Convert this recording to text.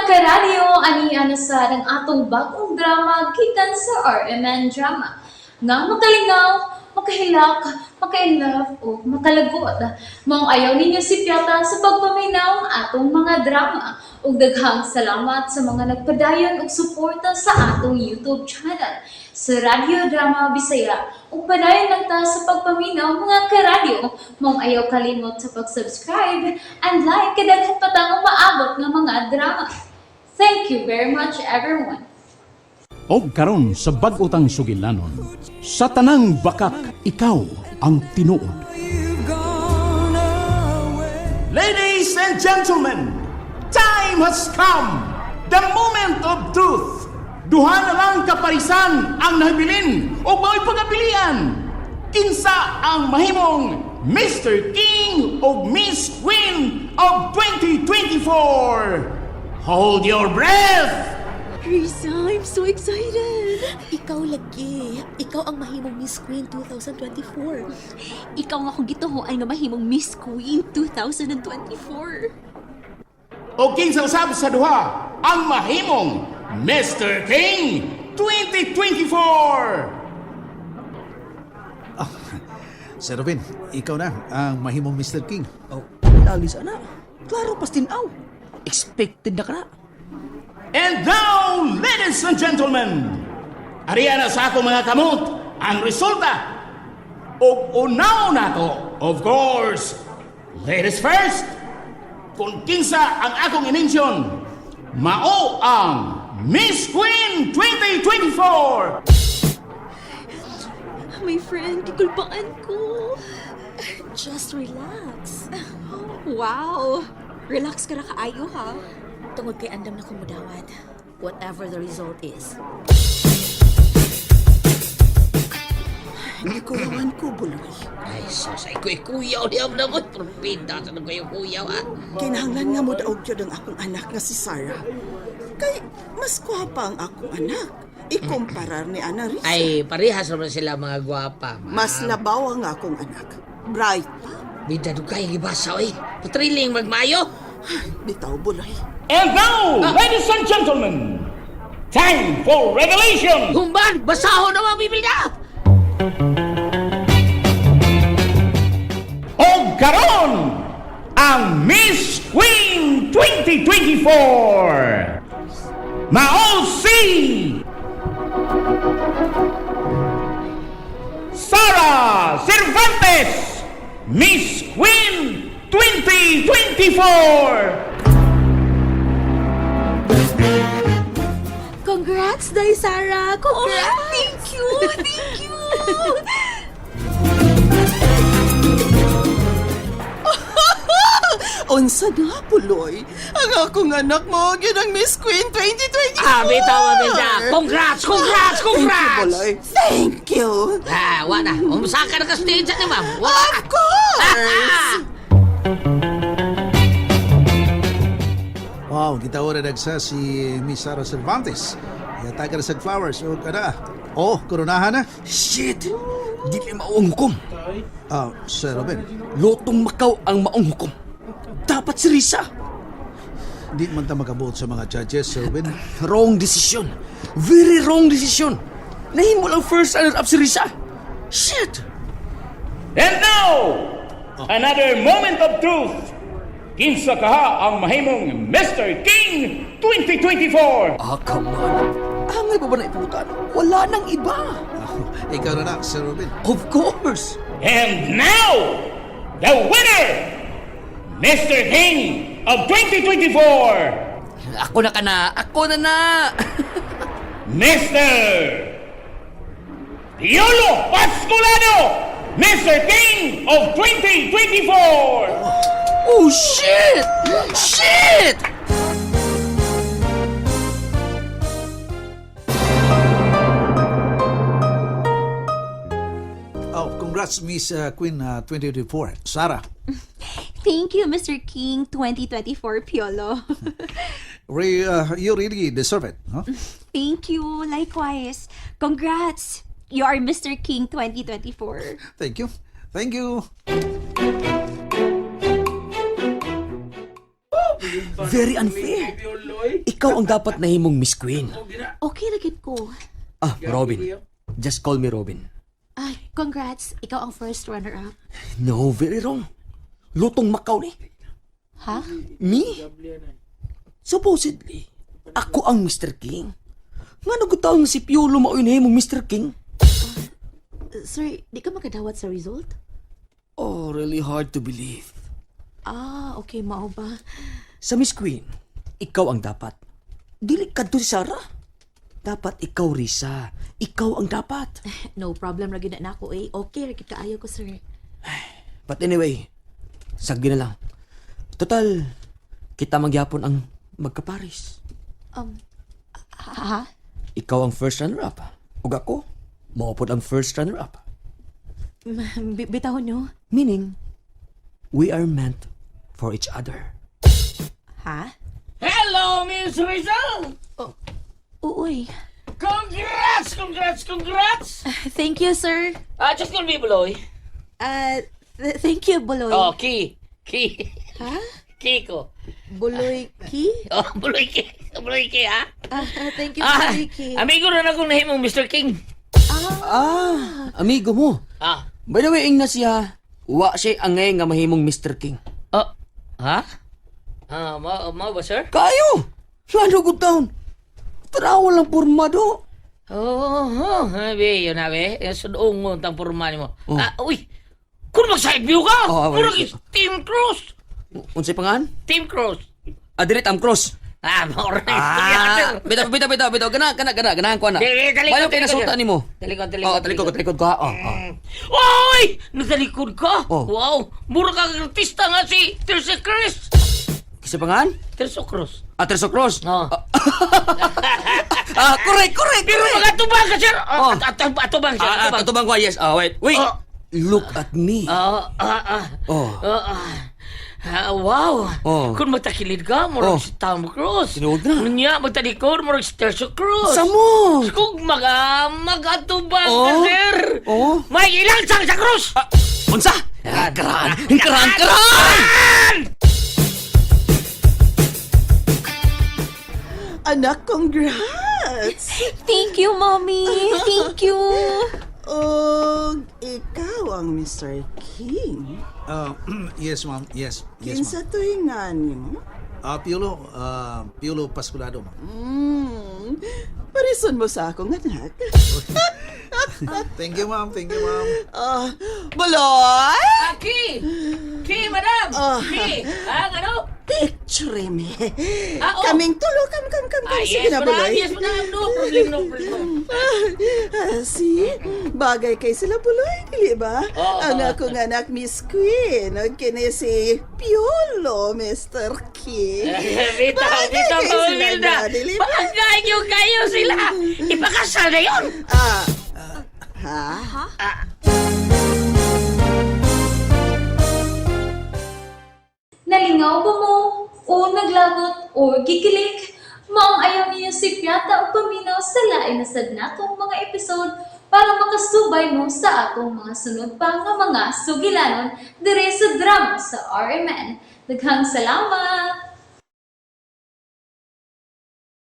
Karadyo, ani na sa ang atong bagong drama gikan sa RMN Drama. Nga makalingaw, makahilak, maka-inlove o makalagot. Maong ayaw ninyo sipyata sa pagpaminaw ang atong mga drama. Ug daghang salamat sa mga nagpadayon og suporta sa atong YouTube channel sa Radyo Drama Bisaya. Ug padayon lang ta sa pagpaminaw, mga karadyo. Maong ayaw kalimot sa pag-subscribe and like kay daghan pa tang umaabot nga mga drama. Thank you very much, everyone. Og karon sa bag-o tang sugilanon, sa tanang bakak, ikaw ang tinuod. Ladies and gentlemen, time has come! The moment of truth! Duha na lang kaparisan ang nahibilin o mao'y pagapilian. Kinsa ang mahimong Mr. King o Miss Queen of 2024? Hold your breath! Risa, I'm so excited! Ikaw lagi. Ikaw ang mahimong Miss Queen 2024. Ikaw nga akong gituhoan nga mahimong Miss Queen 2024. O kinsa usab sa duha ang mahimong Mr. King 2024? Sir Robin, ikaw na ang mahimong Mr. King. Oh, lali sana. Klaro pas tinaw. Expected na ka na. And now, ladies and gentlemen, ariya na sa ako mga kamot ang resulta. Og unaw nato, of course, ladies first, kung kinsa ang akong i-mention, mao ang Miss Queen 2024! My friend, gikulpaan ko. Just relax. Wow! Relax ka na kaayo ha. Tungod kay andam na kong mudawat. Whatever the result is. Gikulawan ko, Buloy. Ay, sus, ay kuy kuyaw niya na mo. Trumpita sa nang kayo kuyaw, ah. Kinahanglan nga mo daog yun ang akong anak nga si Sarah. Kay mas gwapa ang akong anak. Ikumparar ni Ana Risa. Ay, parehas naman sila mga gwapa, ma'am. Mas labaw ang akong anak. Bright pa. Bida dugay gibasa, oy. Patriling magmayo. Bitaw, Buloy. And now, ladies and gentlemen, time for revelation! Humban, basahon na mga bibilda! Og karon ang Miss Queen 2024 mao si Sarah Cervantes, Miss Queen 2024. Congrats, Day Sarah! Congrats! Oh, thank you! Thank you! Unsa na, Buloy? Ang akong anak mo, yun ang Miss Queen 2024! Ah, bitaw, Mabilda. Congrats, congrats, Thank you, congrats! Buloy. Thank you. Ah, wala. Umusaka na ka stage ni ma'am. Wala. Of course! Wow, gitaw na dagsa si Miss Sarah Cervantes. Yatagan sa flowers o kada. Oh, koronahan na. Shit! Dili maong hukom. Ah, Sir Robin, Lotong Macau ang maong hukom. Dapat si Risa. di man ta makabuot sa mga judges, Sir Robin. Wrong decision. Very wrong decision. Nahimo lang first runner-up si Risa. Shit! And now, another moment of truth. Kinsa kaha ang mahimong Mr. King 2024? Ah, come on. Angay pa ba na iputan? Wala nang iba. Ikaw na na, Sir Robin. Of course. And now, the winner, Mr. King of 2024, Ako na ka na. Ako na na. Mr. Piolo Pasculano, Mr. King of 2024. Oh, shit! Shit! Oh, congrats Miss Queen 2024, Sarah. Thank you, Mr. King 2024 Piolo. You really deserve it, huh? Thank you. Likewise. Congrats! You are Mr. King 2024. Thank you. Thank you. Very unfair. Ikaw ang dapat nahimong Miss Queen. Okay ra gid ko. Ah, Robin. Just call me Robin. Ay, congrats. Ikaw ang first runner-up. No, very wrong. Lutong Macau ni. Ha? Me? Supposedly, ako ang Mr. King. Nga nagutaon si Piolo mao'y nahimong Mr. King? Sir, di ka makadawat sa result? Oh, really hard to believe. Ah, okay, mao ba? Sa Miss Queen, ikaw ang dapat. Dili kadto si Sarah. Dapat ikaw, Risa. Ikaw ang dapat. No problem ra gyud na nako eh. Okay ra gyud kaayo ko, sir. But anyway, sagdi na lang. Total, kita magyapon ang magkaparis. Ha? Ikaw ang first runner-up. Ug ako, maupod ang first runner-up. Bitawon nyo? Meaning, we are meant for each other. Ha? Hello, Miss Rizal! Uy. Congrats! Congrats! Congrats! Thank you, sir. Ah, just call me Buloy. Thank you, Buloy. Oh, Ki. Ki. Ha? Kiko. Buloy Ki? Oh, Buloy Ki. Buloy Ki, ha? Ah, thank you, Ah, Buloy Ki. amigo na akong nahimong Mr. King. Ah, amigo mo. Ah. By the way, ing na siya, wa siya angay nga mahimong Mr. King. Oh, ha? Ah, mao ba, sir? Kayo! Ano good town? Tanawa lang pormado. Oo, oh, be, yun na, be. Sunoong mo ang porma nimo. Oh. Ah, uy! Kung mag-side view ka! Oh, ah, Murag wait. is Team Cross! Unsay pangan? Team Cross! Ah, dili tam cross. Ah, mao ra Ah, bitaw bitaw bitaw bitaw gana gana gana ganahan ko na. Dili, talikod, Bayo kay talikod, nasuta sir. nimo. Talikod, talikod, Oh, talikod, talikod ko ha. Oh, oh. Oy! Nagtalikod ka? Oh. Wow! Mura kang artista nga si Teresa Cruz! Kinsa pangan? Teresa Cruz. Ah, Teresa Cross. Oh. Ah, correct, correct, Pero correct. magatubang ka, sir! Oh. Ah, atubang, sir. Ah, ah, Atubang. tatubang ko. Yes. Ah, wait. Wait. Oh. Look at me. Ah, ah, ah. Oh. Ah, ah. Ah, wow! Oh. Kung matakilid ka, murag Oh. si Tom Cruise. Tinuod na. Unya, magtalikod, murag si Teresa Cruz. Samo. Kung magatubang ka, Oh. sir! Oh. May ilang sang sa Cruz! Unsa? Ah, karaan. Karaan, karaan. Anak, congrats! Thank you, Mommy. Thank you. Og ikaw ang Mr. King. Yes, ma'am. Yes. Yes, ma'am. Kinsa to'y ngani mo? Ah, Piolo, Piolo Pasculado, ma'am. Parison mo sa akong anak. Thank you, ma'am. Thank you, ma'am. Ah, Buloy! Ah, Ki! Ki, madam! Oh. Ki! Ah, ano? Picture me. Ah, oh. Kaming tulo, kam, kam, kam, kam. Ah, Sige yes, na, madam. Buloy. Yes, madam. No problem, no problem. Ah, see? Bagay kay sila, Buloy, dili ba? Oo. Ang akong anak, Miss Queen. Ang kini si Piolo, Mr. King. Bitaw, Bagay bitaw, kay sila Milda. na, dili ba? Bagay yung kayo sila. Ipakasal na yun. Ah, ha? Nalingaw ba mo? O naglagot o gikilig? Maong ayaw niyo si Piata o paminaw sa lain na sad natong mga episode para makasubay mo sa atong mga sunod pa nga mga sugilanon dire sa drama sa RMN. Daghang salamat!